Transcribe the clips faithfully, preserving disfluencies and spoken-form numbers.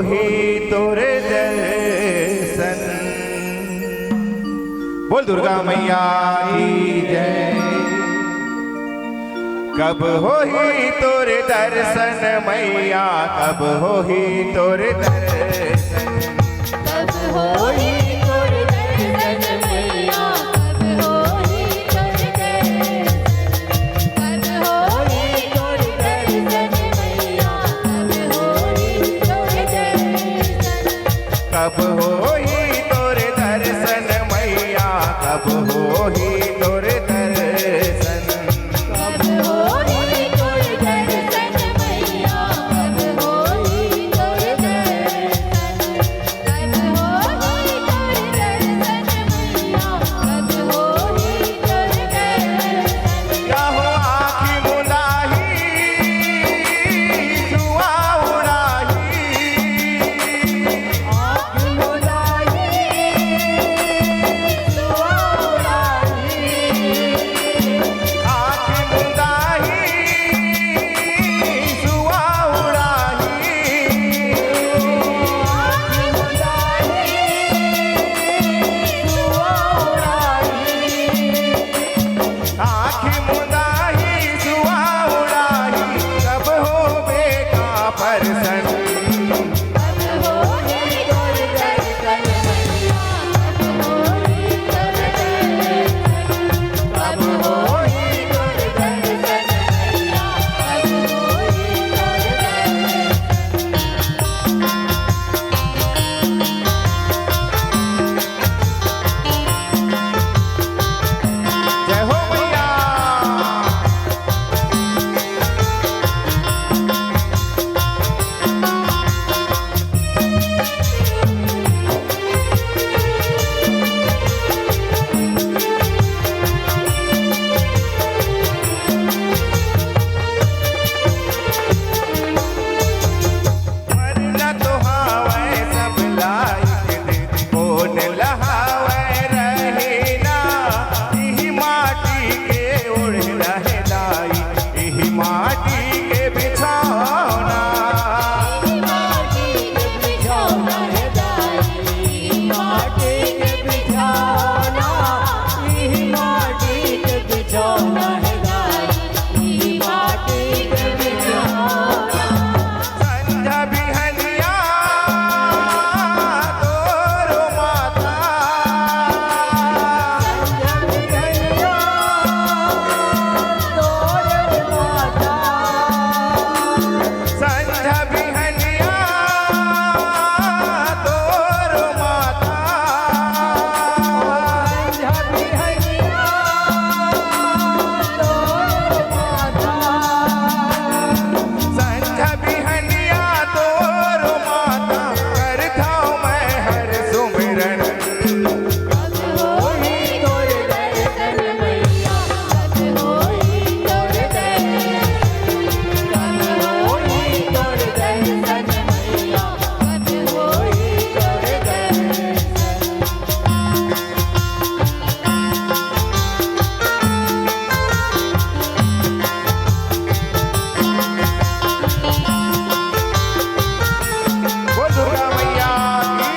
ही तोर दर्शन। बोल दुर्गा मैया की जय। कब होही तोर दर्शन मैया, कब होही तोर दर्शन। कब होही तोर दर्शन मैया, कब होही तोर दर्शन। कब होही तोर दर्शन मैया, कब होही तोर दर्शन। कब होही तोर दर्शन मैया, कब होही तोर दर्शन। कब होही तोर दर्शन मैया, कब होही तोर दर्शन। कब होही तोर दर्शन मैया, कब होही तोर दर्शन। काहो आँखी मुंदाही, सुआ उड़ाही। आँखी मुंदाही, सुआ उड़ाही। आँखी मुंदाही, सुआ उड़ाही। आँखी मुंदाही, सुआ उड़ाही। आँखी मुंदाही, सुआ उड़ाही, कब होबे का परसन। कब होही तोर दर्शन मैया, कब होही तोर दर्शन। कब होही तोर दर्शन मैया, कब होही तोर दर्शन। जय हो मैया। मरना तो हावय सब ला एक दिन, कोन ला हावय रहिना। इही माटी के ओढ़ना हे दाई, इही माटी के बिछौना। इही माटी के बिछौना हे दाई, इही माटी के बिछौना, इही माटी के बिछौना हे दाई, इही माटी के बिछौना। संझा बिहनिया तोर माता। संझा बिहनिया तोर माता। संझा बिहनिया तोर माता। संझा बिहनिया तोर माता। संझा बिहनिया तोर माता, करथौं मैं हर सुमिरन। कब होही तोर दर्शन मैया, कब होही तोर दर्शन। कब होही तोर दर्शन मैया, कब होही तोर दर्शन। बोल दुर्गा मैया की।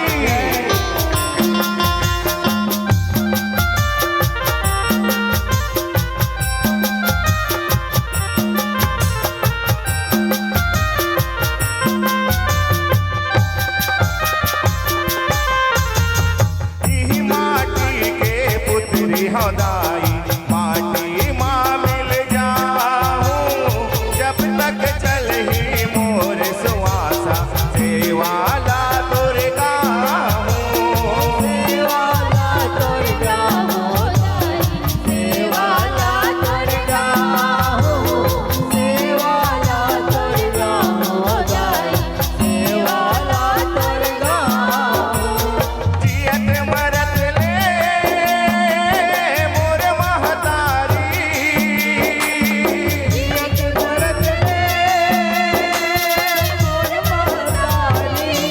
इही माटी के पुतरी हौं दाई, माटी मा मिल जाहूँ। जब तक चलही मोर सुवासा, सेवा ला तोर गाहूँ। सेवा ला तोर गाहूँ दाई, सेवा ला तोर गाहूँ, सेवा ला तोर गाहूँ दाई, सेवा ला तोर गाहूँ। जियत मरत ले मोर महतारी। जियत मरत ले मोर महतारी।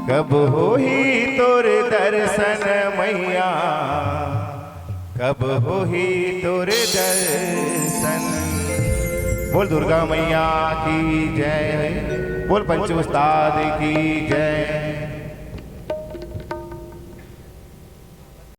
कब होही तोर दर्शन मैया, कब होही तोर दर्शन। बोल दुर्गा मैया की जय, बोल पंचू उस्ताद की जय।